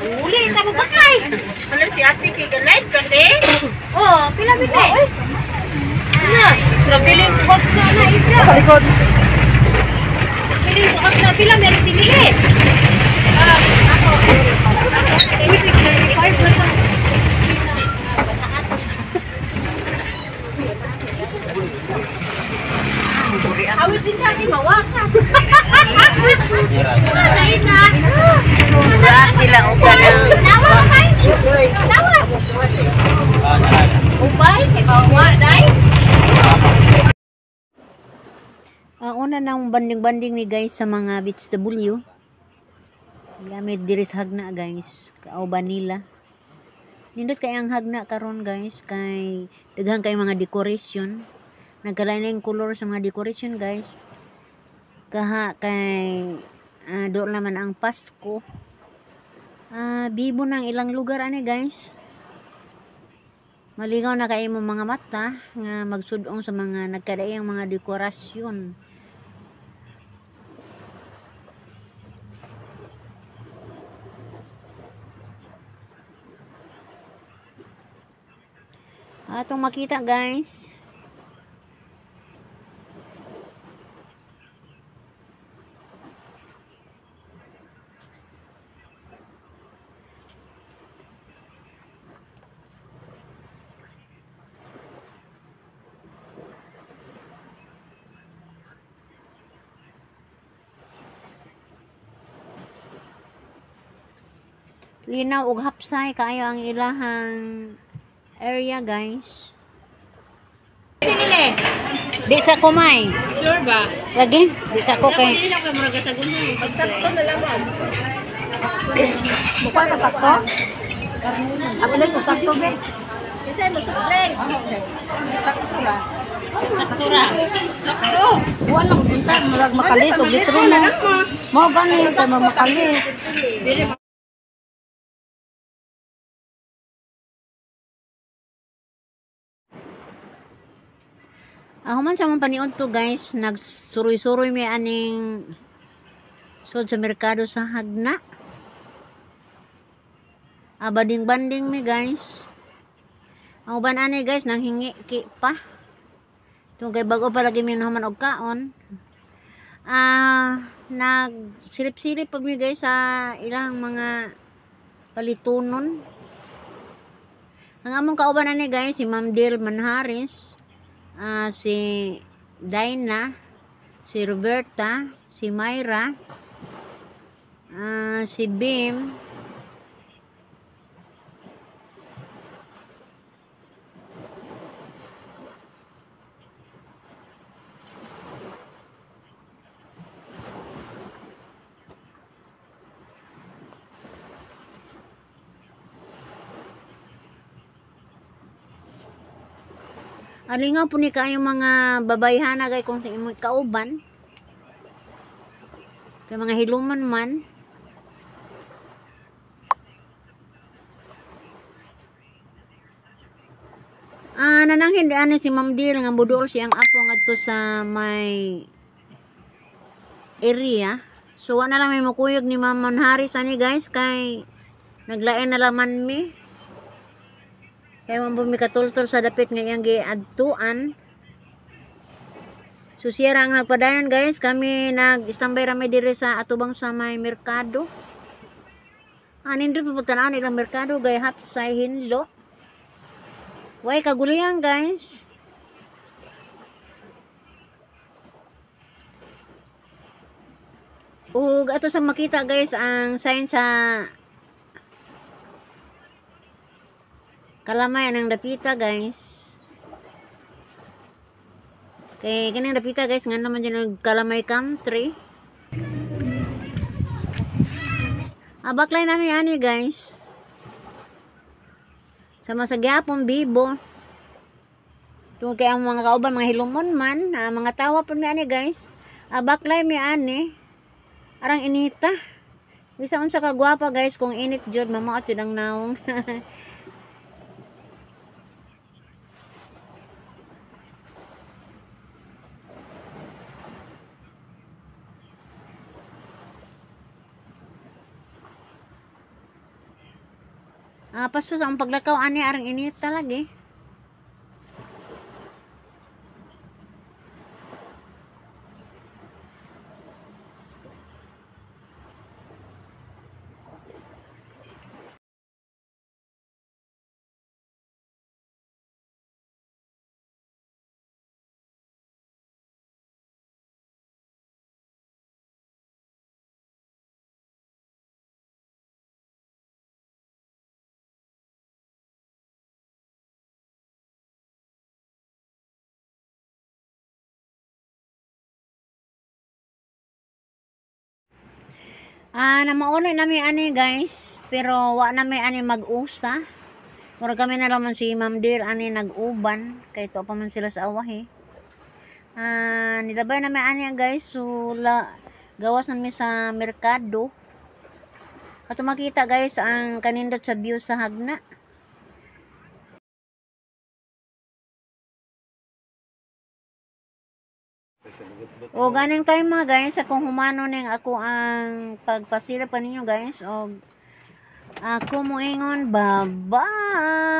Uli ta mo baklay. Wala si ate kay live ka te. Oh, pila bite. Na, trabiling ko na na ibra. Likod. Piling ko na pila meron dinili. Ah, ako. Awit din sa akin mawaka. Mura sila og kanang Ubay, ikaw dai. Ang una ng banding-banding ni guys sa mga vegetable. Gamit diri sa Hagna, guys, kauban nila. Nindot kay ang Hagna karon, guys, kay daghan kay mga decoration. Nagkalain color sa mga decoration, guys. Kaha kay doon naman ang Pasko. Bibo ng ilang lugar ani, guys. Malingaw na kay imong mga mata nga magsudong sa mga nagkadaiyang mga dekorasyon. Atong makita, guys. Linaw ug hapsay kaayo ang ilahang area, guys. Di sa kumay. Sure ba? Lagi, di sa ko kay Dili na kay murag sa gunong. Pagsakto na lang mo. Mukha ka sakto? Ako lang ko sakto be. Kasi mo sukle. Sakto ra. Sakto ra. Sakto. Wala lang punta murag makalis og litro na. Mao gani kay makalis. Dili. Ako man sa mong paniud to, guys, nagsuroy-suroy may aning sud sa merkado sa Hagna. Abading-banding mi, guys. Ang uban ani, guys, nang hingi ki pa. Tungkol kay bago pa lagi mi naman og kaon. Nagsilip-silip pag mi, guys, sa ilang mga palitunon. Ang among kauban ani, guys, si Ma'am Del Manharis, si Dinah, si Roberta, si Myra, si Bim, Alingaw po ni kayo mga babayhana gay kung sa imong kauban. Kay mga hiluman man. Nananghin di ani si Ma'am Dil nga budol siyang apo ngadto sa may area. So wa na lang may mukuyog ni Ma'am Manharis ani, guys, kay naglain na laman mi. Kay man mi katultol sa dapit nga iyang giadtuan. So siya ra ang nagpadayon, guys. Kami nag-standby ra mi diri sa atubang sa may merkado. Anin diri pupuntahan ilang merkado gay hapsay hinlo. Way kagulian, guys. Ug ato sa makita, guys, ang sign sa kalamay ang dapita, guys. Kay kaning dapita, guys, nga naman dyan kalamay country. Abaklay namin ani, guys. Sama sa gyapon bibo. Tungkol kay ang mga kauban mga hilumon man, mga tawa pud mi ani, guys. Abaklay mi ani. Arang inita. Bisa unsa ka gwapa, guys, kung init jud mamaot jud ang naong. Paspas ang paglakaw ani arang inita lagi. Namaunay nami ani guys, pero wa nami ani mag-usa. Mura kami na lang man si Ma'am Dear ani nag-uban kay to pa man sila sa awahi. Nilabay nami ani guys, so la, gawas nami sa merkado. Ato makita guys ang kanindot sa view sa Hagna. O ganing time mga guys, akong humano ning ako ang pagpasira pa ninyo guys og ako moingon, bye-bye.